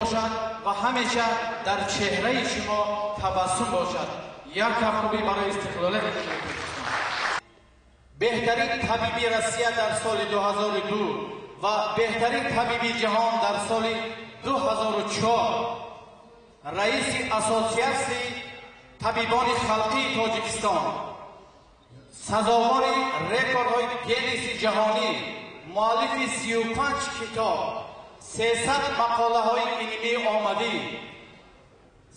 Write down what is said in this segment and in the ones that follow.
бошад ва ҳамеша дар чеҳраи шумо табассум бошад. Як кафкӯбӣ барои истиқлолияти Ҷумҳурии Тоҷикистон. Беҳтарин табиби Россия дар соли 2002 ва беҳтарин табиби ҷаҳон дар соли 2004, раиси Ассотсиатсияи табибони халқии Тоҷикистон, сазовори рекордҳои Гиннеси ҷаҳонӣ, муаллифи 35 китоб, 300 мақолаҳои илмии оммавӣ,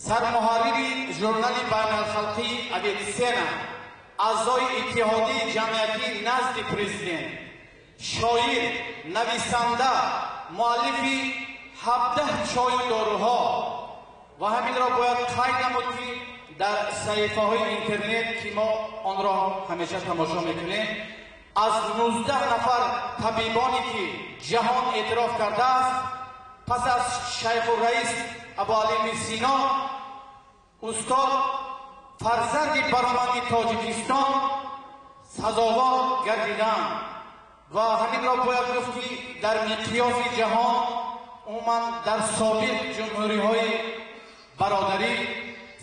сармуҳаррири журнали байналхалқии «Авитсена», аъзои Иттиҳодияи ҷамъиятӣ назди Президент, шоир, нависанда, муаллифи 17 чою доруҳо. Ва ҳаминро бояд қайд намуд, ки дар саҳифаҳои интернет, ки мо онро ҳамеша тамошо мекунем, аз 19 нафар табибоне, ки ҷаҳон эътироф кардааст, пас аз Шайхурраис Абуалӣ ибни Сино, устод, фарзанди бароманди Тоҷикистон, сазовор гардиданд. Ва ҳаминро бояд гуфт, ки дар миқёси ҷаҳон, умуман дар собиқ ҷумҳуриҳои бародарӣ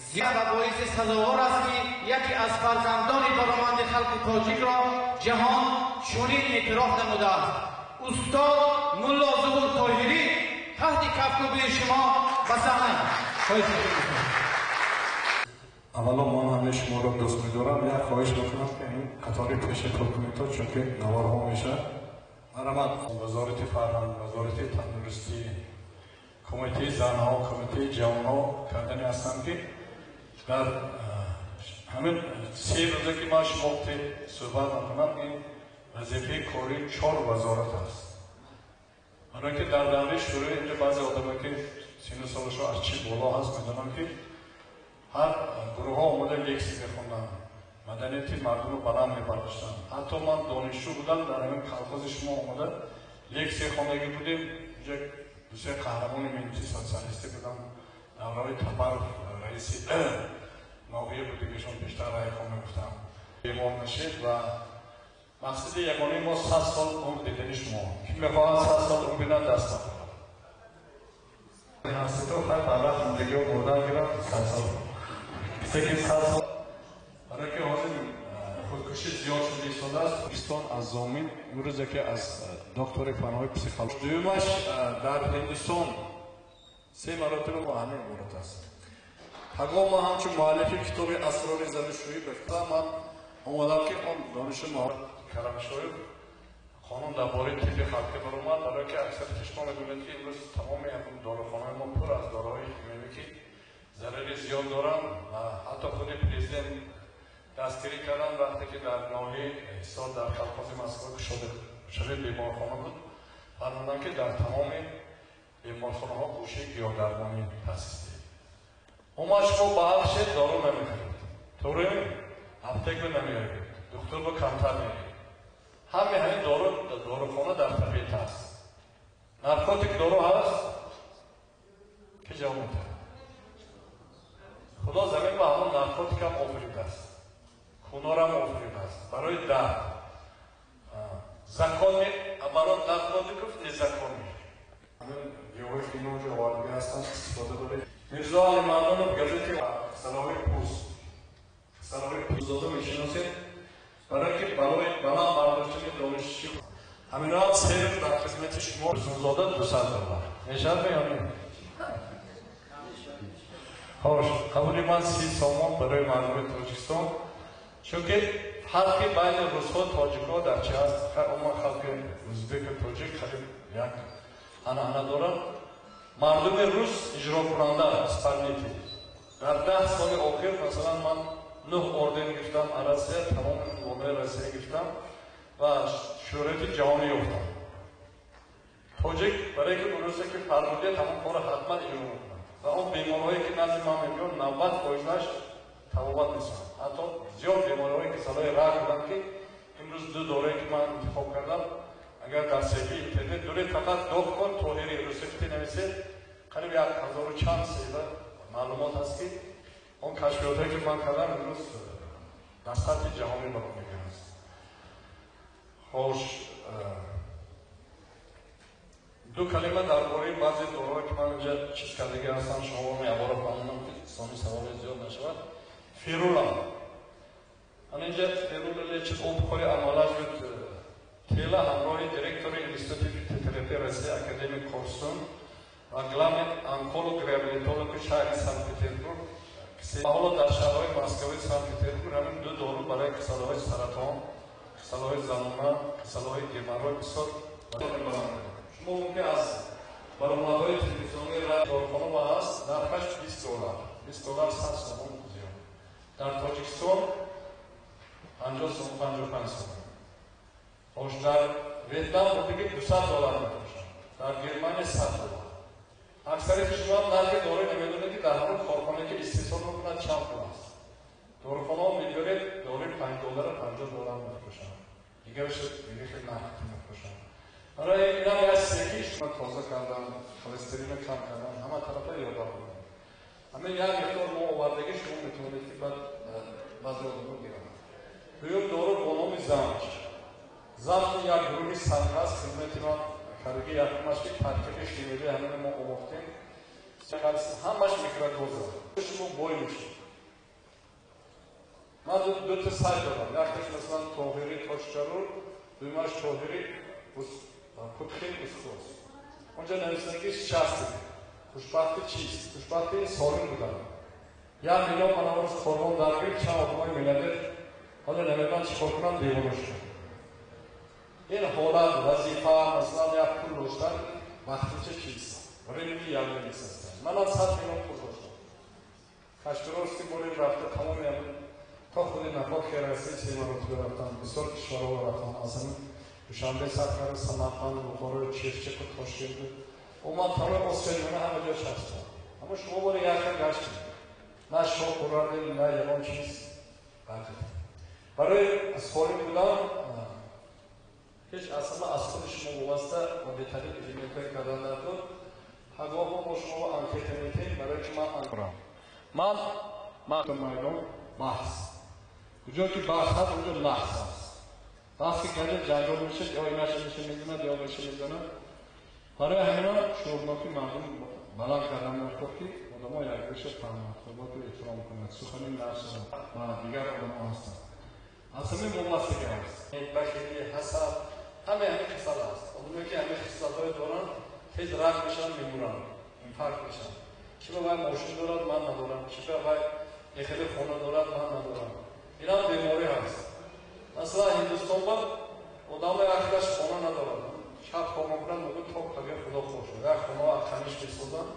зиёд ва боиси сазовор аст, ки яке аз фарзандони бароманди халқи тоҷикро ҷаҳон чунин эътироф намудааст. Устод Мулло Зуҳур Тоҳирӣ таҳти кафкӯбии шумо ба саҳна хоҳиш мекунам. Аввало, ман ҳамаи шуморо дӯст медорам. Як хоҳиш мекунам, ки ин қатори пеши пур кунед, чунки наворҳо мешавад. Марҳамат, Вазорати фарҳанг, Вазорати тандурустӣ, Кумитаи занҳо, Кумитаи ҷавонҳо кардани ҳастанд, ки дар ҳамин 3 рӯза, ки ман шумо суҳбат мекунам, ин вазифаи кории чор вазорат аст. Барои ки дар давраи шӯравӣ инҷо баъзе одаме, ки сину солашо аз чӣ боло ҳаст, медонам, ки ҳар гурӯҳҳо омода лексия мехонданд, маданияти мардумро баланд мебардоштанд. Ҳатто ман донишҷӯ будам, дар ҳамин колхози шумо омода лексия хондагӣ будем. Инҷо дусе қаҳрамони меҳнати социалистӣ будам. Давраи Табаров раиси ноҳия будагишон бештар райхон мегуфтам. Бемор нашед ва мақсади ягонаи мо 100 сол умр дидани шумо. Ки мехоҳад 100 сол умр бинад, даст бардорад. Ҳастито хай барвақт зиндагиро бурдан гирад 100 сол. Кисе ки 100 сол, барои ки ҳозир худкушӣ зиёд шуда истодааст. Ҳиндустон аз зомин имрӯз яке аз доктори фанҳои психология. Дуюмаш, дар Ҳиндустон се маротиба бо ҳамин иборат аст. Пагоҳ ман ҳамчун муаллифи китоби «Асрори занушӯӣ» ба ман омадам, ки он дониши Карамшоев қонун дар бораи тибби халқӣ баромад. Барое ки аксарияти шумо медонед, ки имрӯз тамоми дорухонаҳои мо пур аз доруҳои химиявӣ, ки зарари зиёд доранд. Ва ҳатто худи Президент дастгирӣ карданд, вақте ки дар ноҳияи Ҳисор, дар колхози Москва кушодаи беморхона буд, фармуданд, ки дар тамоми беморхонаҳо гӯшаи гиёҳдармонӣ таъсис диҳед. Умуман, шумо ба ҳақ шед, дору намехаред, торе аптека намеравед, духтур ба камтар меред. Ҳаме ҳамин дору дорухона дар табиат аст. Наркотик дору ҳаст, ки ҷавоб медиҳад? Худо замин ба ҳамон наркотикам офаридааст, хунорам офаридааст барои дард. Законный оборот наркотиков незаконный. Ҳамин гиёҳҳое, ки инҷо овардагӣ ҳастанд, истифода баред. Мирзо Алимардонов, газети «Салоҳи пӯст», «Салоҳи пӯстзода» мешиносед. Барои ки барои баланд бардоштани дониши ҳаминҳо 3 рӯз дар хизмати шумо. Турсунзода 200 доллар мешавад ё не? Хош, қабули ман 30 сомон барои мардуми Тоҷикистон, чунки фарқи байни русҳо, тоҷикҳо дар чи ҳаст? Умуман, халқи узбеку тоҷик қариб як анъана дорад. Мардуми рус иҷрокунанда, исполнитель. Дар 10 соли охир, масалан, ман нӯҳ орден гирифтам аз Россия, тамоми унвонҳои Россия гирифтам ва шӯҳрати ҷаҳонӣ ёфтам. Тоҷик, барое ки рӯзе ки фармудият, ҳамон корро ҳатман иҷро мекунад. Ва он беморҳое, ки назди ман мебиёнд, 90 фоизаш табобат мешаванд. Ҳатто зиёд бемориҳое, ки касалҳои рак буданд, ки имрӯз ду дорое, ки ман интихоб кардам, агар дар саҳифаи интернет дуред, фақат доктор Тоҳири русифти нависед, қариб як ҳазору чанд саҳифа маълумот ҳаст, ки он кашфиётҳое, ки ман кардам, имрӯз дар сатҳи ҷаҳонӣ баромадааст. Хош. Ду калима дар бораи баъзе доруҳое, ки ман инҷа чиз кардагӣ ҳастам, шумо якбора фаҳмонам, ки сони саволи зиёд нашавад. Ферула. Ана инҷа ферула лечит опухоли омолаживает тела, ҳамроҳи директори Институти фитотерапияи Россия академик Корсун ва главный онколог реабилитологи шаҳри Санкт-Петербург. Ҳоло дар шаҳрҳои Москваи Санкт-Петербург ҳамин ду дору барои касалиҳои саратон, касалиҳои занона, касалиҳои геморрой бисёр. Шумо мумкин аз баромадҳои телевизионии дорухона ҳаст, нархаш 20 доллар, 20 доллар, 100 сомон зиёд. Дар Тоҷикистон 50 сом, 55 сомон. Хош, дар Ветнам бурдиги 200 доллар мефурӯшанд, дар Германия 100 доллар. Аксарияти шумо нархи дору намедонед, ки дар ҳамон корхона, ки истеҳсол мекунад, чанд пул аст. Дорухонаҳо мебаред, доруи 5 доллара 50 доллар мефурӯшанд, дигараш дига хел нарх мефурӯшанд. Барои инам як чизе, ки шумо тоза кардан, холестерина кам кардан, ҳама тарафа ёрдам мекунад. Ҳамин як миқдор мо овардагӣ, шумо метавонед, ки баъд баъзе одамо гиранд. Дуюм дору бо номи Замч. Замч як гурӯҳи санг аст. Хизмати ман кардаги якумаш, ки таркиби химиявӣ ҳамина мо омӯхтем, ҳамаш микродоза. Шумо бой мешед. Ман дута сайт дорам, якташ масалан тоҳирӣ.ру, дуюмаш тоҳири путхин устос. Онҷа нависаги счастье, хушбахтӣ чист? Хушбахтӣ солим будан. 1 миллион ман амрӯз корвон даргирифт, чанд одамои миллионер ҳоло намедонам чӣ кор кунам, девона шудам. Ин ҳолат, вазифа, масалан, як пул доштан вақтича чист, временный явление аст. Манам 100 миллион пул доштам, Кашпировский борин рафта, тамоми то худи находки Россия се маротиба рафтам, бисёр кишварҳо рафтам, аз ҳамин Душанбе сар карда, Самарқанд, Бухоро, Чирчиқу, Тошкенту, омад, тамоми Осиёи Миёна, ҳама ҷо часпам. Аммо шумо бори якхел гаштед, на шоҳ бурардед, на ягон чиз. Барои солим будан ҳеҷ аз ҳама аз худи шумо вобаста ва беҳтарин элементҳое кардан дар худ. Ҳангоҳо мо шумо анкета метем, барои ки ман майдон баҳс, куҷо ки баҳс ҳаст, онҷо наҳс аст. Баҳс ки кардем, ҷанҷол мешад, ё инаша меша мезанад, ё меша мезанад. Барои ҳамина шуурнокӣ мардум баланд кардан мехоҳ, ки одамо якдигарша фаҳманд, худоту эҳтиром кунад, сухани нафс ва дигар одамо ҳастанд, аз ҳамин вобастагӣ аст. Бахилӣ, ҳасад, ҳамаи ҳамин касал аст. Одаме, ки ҳамин хислатҳое доранд, тез рак мешаванд, мемуранд, инфаркт мешаванд. Чи ба вай мошин дорад, ман надорам, чи ба вай хеле хона дорад, ман надорам. Инам беморӣ ҳаст. Масалан, Ҳиндустон ба одамо якдаш хона надорад, шаб хоб мекунад, мегӯяд: то пага худо хошад. Як хона ақаниш месозанд.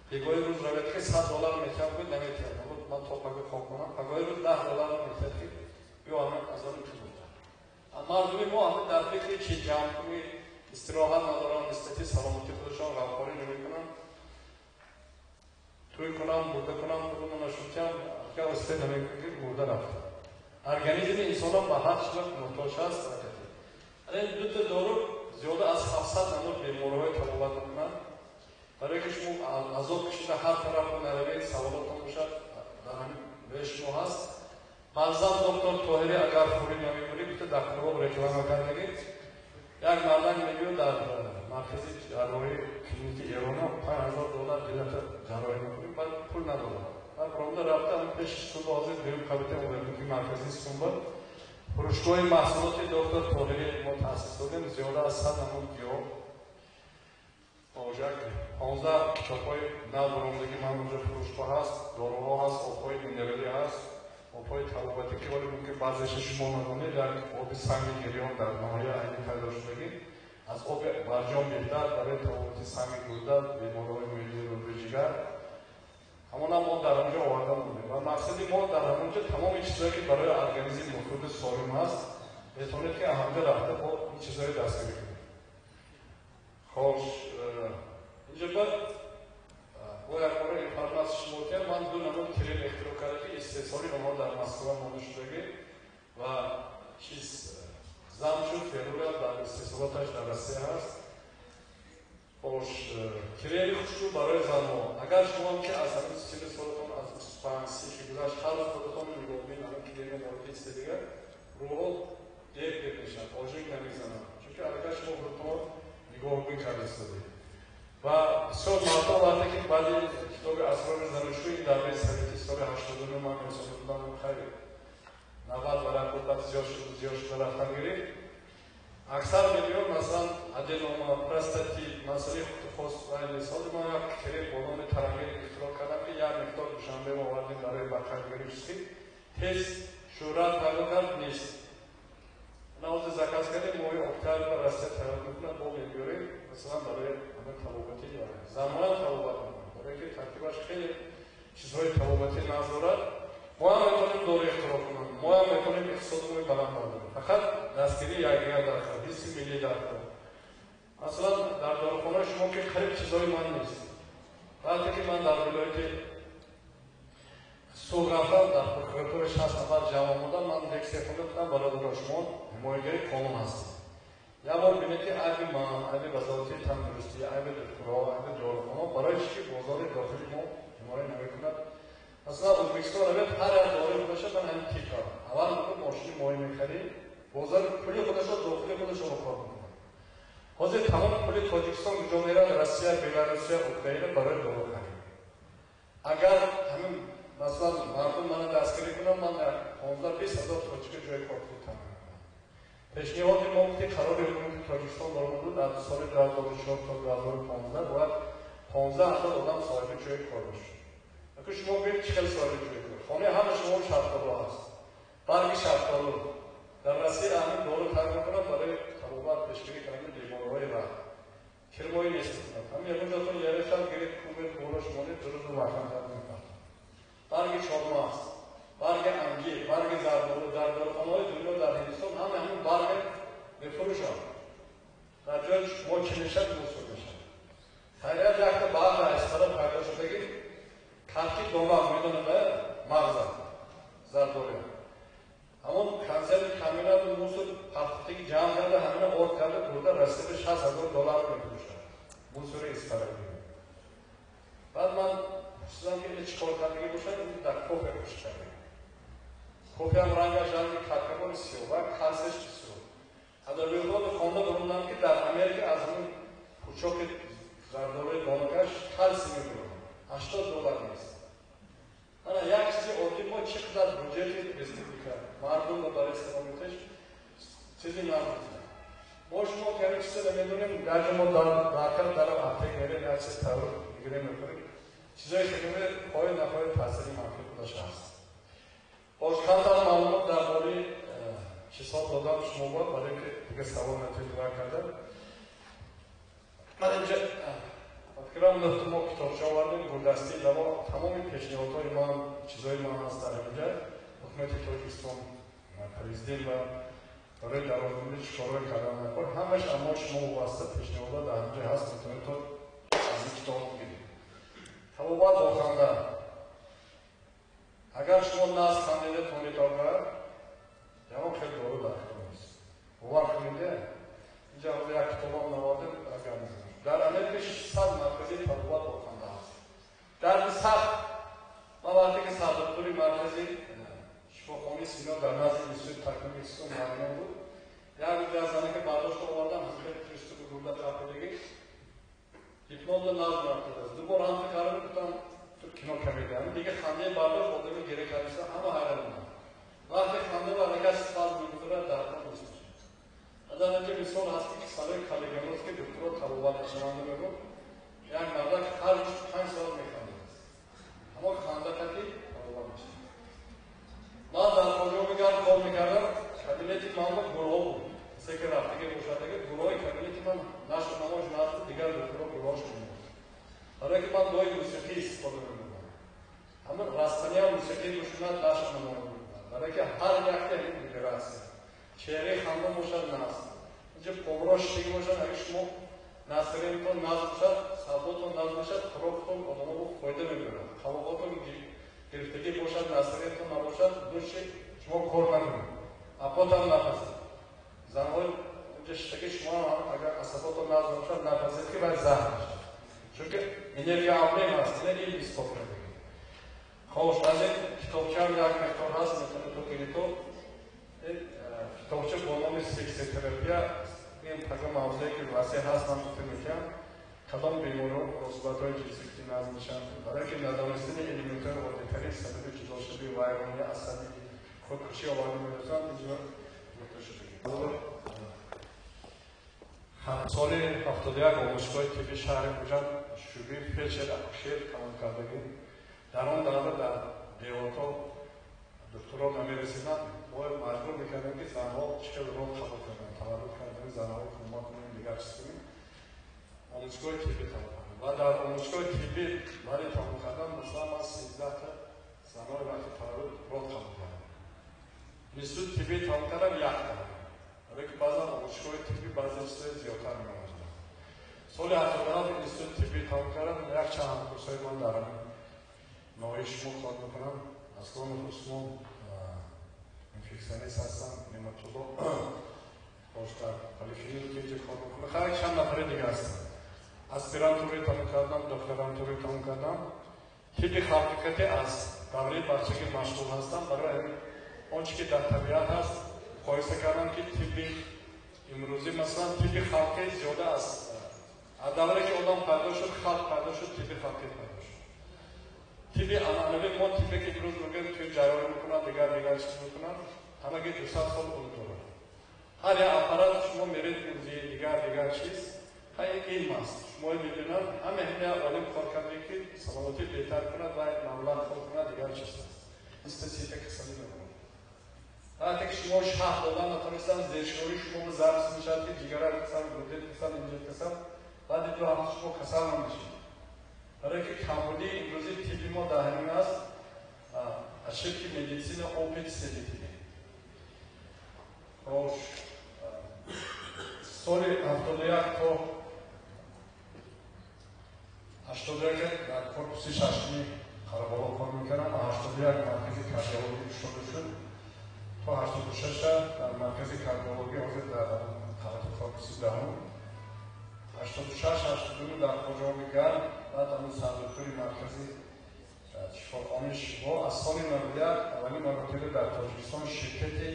Бегоҳи рӯз равед, ки 100 доллар метиҳам, гӯяд: наметиҳам. Мегӯяд: ман то пага хоб кунам. Пагоҳи рӯз 10 доллар метиҳад, ки биё ҳамин аз он пул. Мардуми мо ҳамин дар фикри чи ҷамъ кунӣ, истироҳат надоранд, нисбати саломатии худашон ғамхорӣ намекунанд. Тӯй кунам, мурда кунам, худумо нашутиям, осте намекунам, ки мурда рафта. Организми инсонам ба ҳар чиз муҳтоҷ аст. Ин дута дору зиёда аз 700 намуд бемориҳои табобат мекунанд. Барои ки шумо азоб кашида ҳар тараф наравед, саволотон бошад, дар ҳамин рӯи шумо ҳаст. Баъзан доктор Тоҳирӣ, агар хӯрӣ намемурӣ, гуфта дар клуб реклама кардагӣ. Як мардак мегӯяд, дар маркази ҷарроҳии клиники Эрона 5000 доллар билета ҷарроҳӣ мекунем, баъд пул надорам. Баъд ронда рафта, пеши сумба, ҳозир дуюм кабите ки маркази сумба фурӯшгоҳи маҳсулоти доктор Тоҳирӣ мо таъсис додем, зиёда аз 100 намуд гиёҳ, ожак, 15 китобҳои нав баромадагӣ ман онҷо фурӯшгоҳ ҳаст, доруҳо ҳаст, обҳои минералӣ ҳаст, обҳои табобатӣ, ки вале мумкин баъзеша шумо надонед. Як оби санги гирён дар ноҳия Айни пайдо шудагӣ, аз оби барҷом беҳтар барои табобати санги гурда, бемориҳои меъдаи, рӯдаи, ҷигар. Ҳамонам мо дар онҷо оварда будем ва мақсади мо дар ҳамонҷо тамоми чизое, ки барои организм муфиду солим ҳаст, метавонед, ки ҳамҷо рафта бо ин чизҳои дастгирӣ кунед. Хош, инҷо ба бо як бора информатсия шумо диҳам. Ман ду намуд крем ихтироъ карда, ки истеҳсоли онҳо дар Москва монда шудагӣ ва чиз замчу ферула дар истеҳсолоташ дар Россия ҳаст. Хош, креми хушрӯ барои занҳо. Агар шумо ки аз ҳамин 40 солатон, аз 25, 30 ки гузашт, ҳар рӯз худатон нигоҳбин, ҳамин креми молики чизе дигар, рӯҳо дер дер мешавад, ожиг намезанад, чунки агар шумо худатон нигоҳбин карда истодед. Ва бисёр мардум вақте ки баъди китоби Асрори занушӯи давраи советӣ соли 89 ман нависонда будам, хайр, 90 варақ буд, баъд зиёд шуд, зиёд шуда рафтан гирифт. Аксар мебиёд, масалан, аденома, простатит, масъалаи худхост ҳоли ман як крем бо номи Тарангир ихтироъ кардам, ки як миқдор Душанбе овардем барои бақайдгирӣ, тез шӯҳрат пайдо кард, нест. Ҳозир заказ кардем, моҳи октябр ба Россия тайёр мекунад, бо мебиёрем, масалан, барои ҳама табобатӣ, занонам табобат мекунад, барое ки таркибаш хеле чизҳои табобатӣ наз дорад. Мо ҳам метавонем дору ихтироъ кунем, мо ҳам метавонем иқтисодро баланд бардорем, фақат дастгирии якдигар дар кор, ҳисси миллӣ дар кор. Масалан, дар дорухонаи шумо ки қариб чизҳои ман нест. Вақте ки ман дар вилояти Суғд рафтам, дар прокуратура 60 нафар ҷамъ омадам, ман лексия хонда, гуфтам: бародаро, шумо ҳимоягари қонун ҳастед. Як бор бинед, ки айби ман, айби Вазорати тандурустӣ, айби духтурҳо, айби дорухона, барои чӣ ки бозори дохили мо ҳимоя намекунад? Масалан, Ӯзбекистон равед, ҳар як дорои худаша ман ҳамин тип аввал мекун, мошини моҳӣ мехарӣ, бозори пули худашо дохили худашоро кор мекунад. Ҳозир тамоми пули Тоҷикистон куҷо меравад? Россия, Беларусия, Украина барои дору харид. Агар ҳамин, масалан, мардум мана дастгирӣ кунам, ман 15-20 ҳазор тоҷика ҷои кор таъмин мекунам. Пешниҳоди мо ки қарори ҳукумати Тоҷикистон баромад буд, аз соли 2004 то 2015 бояд 15 ҳазор одам соҳиби ҷои кор бошад. Аку шумо бибинед, чӣ хел соҳиби ҷои кор. Хонаи ҳама шумо шафтолу ҳаст, барги шафтолу. Дар Россия ҳамин дору тайёр мекунад барои табобат, пешгирӣ кардани бемориҳои рак. Кирмои нест мекунад. Ҳамин ягон ҷотон ярехад, гиред, кубед, болош монед, дурӯзу маҳкам карда мепартад. Барги чормағз, барги ангир, барги зардолу дар дорухонаҳои дунё, дар Ҳиндистон ҳама ҳамин барг мефурӯшанд. Дар ҷои мо чӣ мешавад? Мусур мешавад. Хайрият, якта барг Исфара пайдо шудаги, катки домағ, медонед, мағза зардолу, ҳамон консерви комбинату мусур партофтаги ҷамъ карда, ҳамина орд карда бурда, Россия 60 000 доллар мефурӯшад мусури Исфара. Баъд ман пурсидам, ки ин чӣ кор кардагӣ бошад? Ин дар кофе кушт кардаги. Кофеам рангаш ранги какабони сиёҳ ва калсияш бисёр. Адабиётҳоро хонда бурдам, ки дар Америка аз ҳамин пучоки зардолуи донакаш калсий мебуранд, 80 доллар нест. Ана як чизи оддӣ, мо чӣ қадар буҷети республика мардумро барои саломатиш чизи намедиҳад. Мо шумо ки ҳамин чиза намедонем, дар мо даркар дар аптек мерем, як чиз тавр мегирем, мехӯрем, чизои хеле хоҳӣ нахоҳӣ таъсири манфӣ худаш ҳаст. Боз камтар маълумот дар бораи чизҳо додам шумо бо, барои ки дига савол натиҷа карда. Ман инҷа фикрам нуҳту мо китобча овардем, гулдастаи даво, тамоми пешниҳодҳои ман, чизҳои ман ҳаст дар инҷа. Ҳукумати Тоҷикистон, президент ва барои дарозмуддат чӣ корҳое кардан накор, ҳамаш аммо шумо вобаста пешниҳодҳо дар ҳамҷа ҳаст, метавонед то аз ин китоб бигиред. Табобат бо ханда. Агар шумо наз хандида тонед, ога ягон хел дору дар кор нест, бовар кунед. Инҷа ҳозир як китобам навардем, агар дар Америка 600 маркази табобат бо ханда ҳаст. Дарди сахт, ман вақте ки сардоктори маркази шифохонаи Сино дар назди Институти такмили иқтисод муаллимон буд, як рӯз як занаке бардошта овардам, хеле приступи гурда қапидагӣ, гипноза назм рафтадааст. Ду бор ҳамта кардам, гуфтам, ту кино комедия. Дига хандаи бардошт, одами гире кардиса, ҳама ҳайрон монд. Вақте ханда ба агар спазм мегузарад, дардҳо нест мешавад. Дар инҷа мисол ҳаст, ки касалои коллагеноз, ки духтуро табобат нашаванда мегӯфт, як мардак ҳар рӯз 5 соат механдидааст, ҳамон ханда қати табобат мешавад. Ман дар Хоҷа кор мекардам, кабинети ман ба гулҳо буд. Касе ки рафтагӣ бошадаги, гулҳои кабинети ман нашу намош нашу, дигар духтуро гулҳош мемонд, барое ки ман дои мусиқӣ истифода мебурдам. Ҳамин растаниам мусиқӣ гӯш кунад, нашу намо мекунад, барое ки ҳар якте ҳамин вибратсия, чеҳраи хандон бошад, нас инҷа повро шиштагӣ бошад, агар шумо настроениятон наз бошад, савдотон наз бошад, хӯрокатон одаморо фоида мебарад. Қавоқотон гирифтагӣ бошад, настроениятон набошад, лучше шумо кор накунед, апотам напазед. Занҳои инҷа шиштагӣ, шумо агар асаботон наз набошад, напазед, ки вай заҳр мешавад, чунки энергообмен ҳаст, ина илм исбот кардагӣ. Хош, аз ин китобчаам як миқдор ҳаст, метавонед то гирито. Китобча бо номи сексотерапия. Ин така мавзӯе ки васеъ ҳаст, ман гуфта мекунам. Кадом бемориҳо муносибатҳои ҷинсӣ назм мешаванд, барое ки надонистани элементҳои оддитарин сабаби ҷудошавӣ, вайронии асабӣ, худкушӣ оварда мерасонанд, инҷо гуфта шудагӣ. Соли 71 омӯзгоҳи тибби шаҳри Хуҷанд шӯъбаи фелдшер акушер тамом кардагӣ. Дар он давра дар деҳотҳо духтурон намерасиданд, мо маҷбур мекардем, ки занҳо чӣ хел рол қабул карданд, таваллуд кардани занҳоро кӯмак кунем, дигар чиз кунем. Омӯзгоҳи тиббӣ тамом кардам ва дар омӯзгоҳи тиббӣ баъди тамом кардан, масалан, ман 13та занҳои вақти таваллуд рол қабул кардам. Институти тиббӣ тамом кардам якта, барое ки баъзан омӯзгоҳи тиббӣ баъзе чизҳои зиёдтар меомӯзиданд. Соли 77 институти тиббӣ тамом кардам, якчанд ҳамкурсҳои ман дар ноҳияи шумо кор мекунанд. Аслонов Усмон инфекционист ҳастанд, нематолог, бош дар поликлиника инҷо кор мекунад. Хайр, чанд нафари дига ҳастанд. Аспирантураи тамом кардам, докторантураи тамом кардам. Тибби халқиқатӣ аз давраи бачагӣ машғул ҳастам. Барои ҳамин он чи ки дар табиат ҳаст, муқоиса кардам, ки тибби имрӯзӣ, масалан, тибби халқӣ зиёда аз давре ки одам пайдо шуд, халқ пайдо шуд, тибби халқӣ пайдо шуд. Тибби анъанавӣ, мо тиббе ки имрӯз мегӯем, туи ҷарроҳӣ мекунад, дигар дигар чиз мекунад, ҳамаги 200 сол умр дорад. Ҳар як аппарат шумо меред, УЗИ, дигар дигар чиз, ҳай илм аст. Шумо мебинад, ҳама ҳама олим кор карде, ки саломатӣ беҳтар кунад ва маблағ кор кунад, дигар чиз аст. Биста-сита касалӣ мемонад. Вақте ки шумо шаҳр додан натонистанд, зершӯрии шумо зарс мешавад, ки ҷигара касал, гурда касал, инҷа касал, баъди 2 ҳафта шумо касал намешавед. Барое ки камбудии имрӯзи тибби мо дар ҳамин аст, ошибки медицина, опыт исследователей. Хош, соли 71 то 81 дар корпуси шашуми Қараболо кор мекардам. 81 маркази кардиологӣ кушода шуд. То 86 дар маркази кардиологӣ, ҳозир дар қабати корпуси даҳум. 86, 89 дар Хоҷаоби Гарм, баъд ҳамун сардуктури маркази шифохонаи шифо. Аз соли 91 аввалин маротиба дар Тоҷикистон ширкати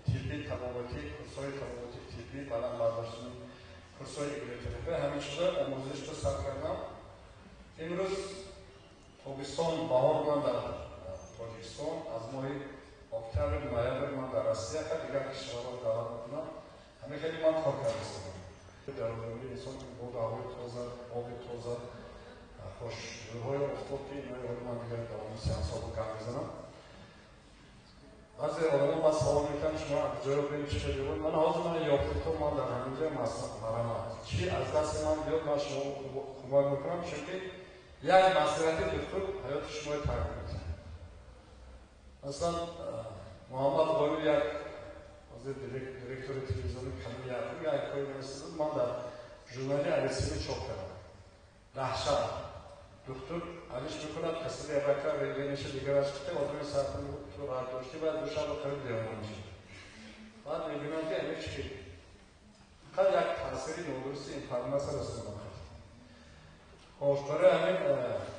тиббӣ табобатӣ, курсҳои табобати тиббӣ, баланд бардоштани курсҳои иглотерапия, ҳамин чизҳои омӯзишро сар кардам. Имрӯз тобистон, баҳор ман дар Тоҷикистон, аз моҳи октябр, ноябр ман дар Россия, дигар кишварҳоро даъват мекунам. Ҳамин хеле ман кор карда истодам. Дар умури инсон боду ҳавои тоза, оби тоза, хушнурҳои офтоб, ки инҳои ман дигар давоми сеансҳо гап мезанам. Баъзе одамон ба савол мекунанд, шумо аз куҷо ёфтед, чӣ хел ёфтед? Ман ҳозир ман ёфтето, ман дар ҳамин ҷо марамат. Чӣ аз дасти ман биёд, ман шумо кӯмак мекунам, чунки як маслиҳати духтур ҳаёти шуморо тағйир медиҳад. Масалан, Муҳаммад Ғоиб, як ҳозир директори телевизиони канали якум, як кори нависта буд, ман дар журнали Авесина чоп кардам. Даҳшат. Духтур алиш мекунад, касали рака, рентгениша, дигараш ките, одами сартани ту рак доштӣ, баъд ду шаб қариб девона мешавад. Баъд мебинам, ки ами чӣ? Фақат як таъсири нодурусти информатсия расондам. Хош, барои ҳамин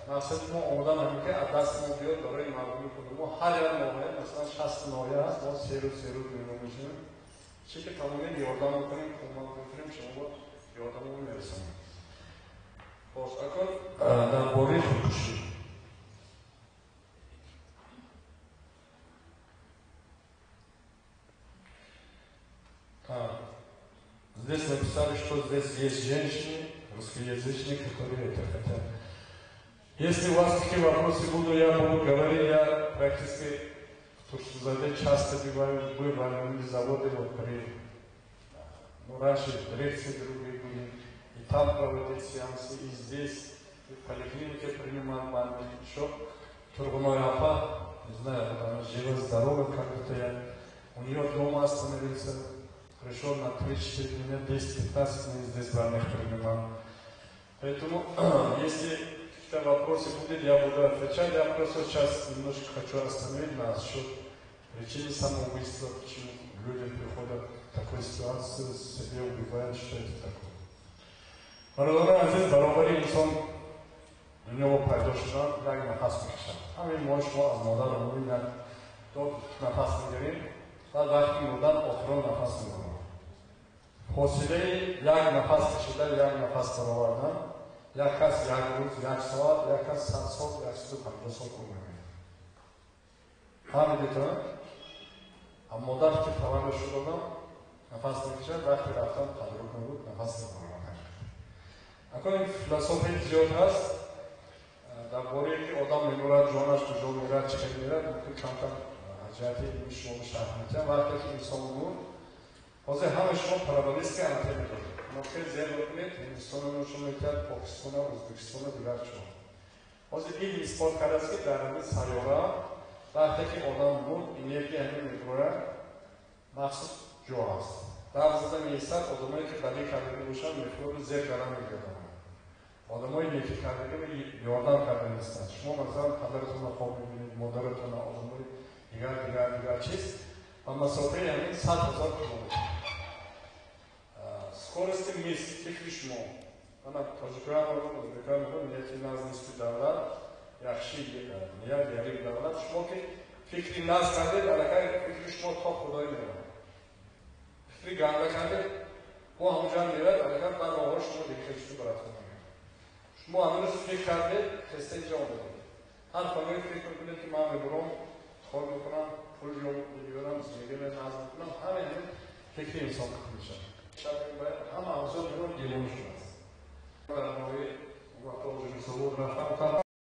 мақсади мо омодан ҳамин, ки аз дасти мо биёд барои мардуми худ. Мо ҳар як ноҳия, масалан, 60 ноҳия аст, мо се рӯз, се рӯз меҳмон мешавем. Чӣ ки тавонем ёрдам мекунем, кӯмак мекунем, шумо ёрдамро мерасонем. Хош, акун дар бораи худкушӣ. Здесь написали, что здесь есть женщины, русскоязычные, которые это хотят. Если у вас такие вопросы будут, я буду говорить, я практически в Турсунзаде часто бываю, бываю на заводе, вот при, ну, раньше лекции другие были, и там проводить сеансы, и здесь, и в поликлинике принимал больных, еще Тургуной апа, не знаю, вот она жива, здорова, как будто я у нее дома остановился, пришел на 3-4 дня, 10-15 дней здесь больных принимал. Поэтому, если какие-то вопросы будут, я буду отвечать. Я просто сейчас немножко хочу остановить на счет причины самоубийства, почему люди приходят в такую ситуацию, себе убивают, что это такое. Бародарони азиз, баробари инсон дунёро пайдо шудан як нафас мекашад. Ҳамин мо шумо аз модар омадем, як ду нафас мегирем, баъд вақти мурдан охирон нафас мебарем. Фосилаи як нафас кашида, як нафас баровардан Як кас як рӯз, як соат, як кас 100 сол, 150 сол умр мекунад. Фаҳмидед? Модар ки таваллуд шуд, одам нафас мекашад, вақте рафтан қадру буд, нафас намебарад. Акун ин философияи зиёд ҳаст дар бораи ки одам мемурад, ҷонаш куҷо мерад, чӣ хел мерад. Мумкин камтар аз ҷиҳати илми шумо шарҳ метиҳам. Вақте ки инсон мурд, ҳозир ҳама шумо параболический антенна доред. Нуқтаи зер мекунед, Ҳиндистона нишон метиҳад, Покистона, Ӯзбекистона, дигар чо. Ҳозир илм исбот кардааст, ки дар ҳамин сайёра вақте ки одам мурд, энергия ҳамин мебурад, махсус ҷо ҳаст, дар зада меистад. Одамое ки бадӣ кардагӣ бошанд, мефуроду зер карда мегардонанд, одамои некӣ кардагӣ ёрдам карда нестанд. Шумо, масалан, падаратонро хоб мебинед, модаратона, одамои дигар, дигар, дигар чиз. Ба масофаи ҳамин 100 000 километр скорости мысли, фикри шумо. Ана тоҷикоям мегӯям, ӯзбекоям мегӯям: нияти наз нисфи давлат, яхши ният ярим давлат. Шумо ки фикри наз кардед, аллакай фикри шумо то Худой меравад. Фикри ганда кардед, бо ҳамонҷа мерад, аллакай баъд роҳҳо шумо дигар шуд барафта мегардад. Шумо ҳамин фикр кардед, хеста инҷа омадед. Ҳар фамилия фикр мекунед, ки ман мебурам, кор мекунам, пул меёрам, зиндагиро наз мекунам. Ҳамин ҳамин фикри инсон мешавад. Ҳама авзо девона шудааст. Дар ноҳияи вақто рафтам.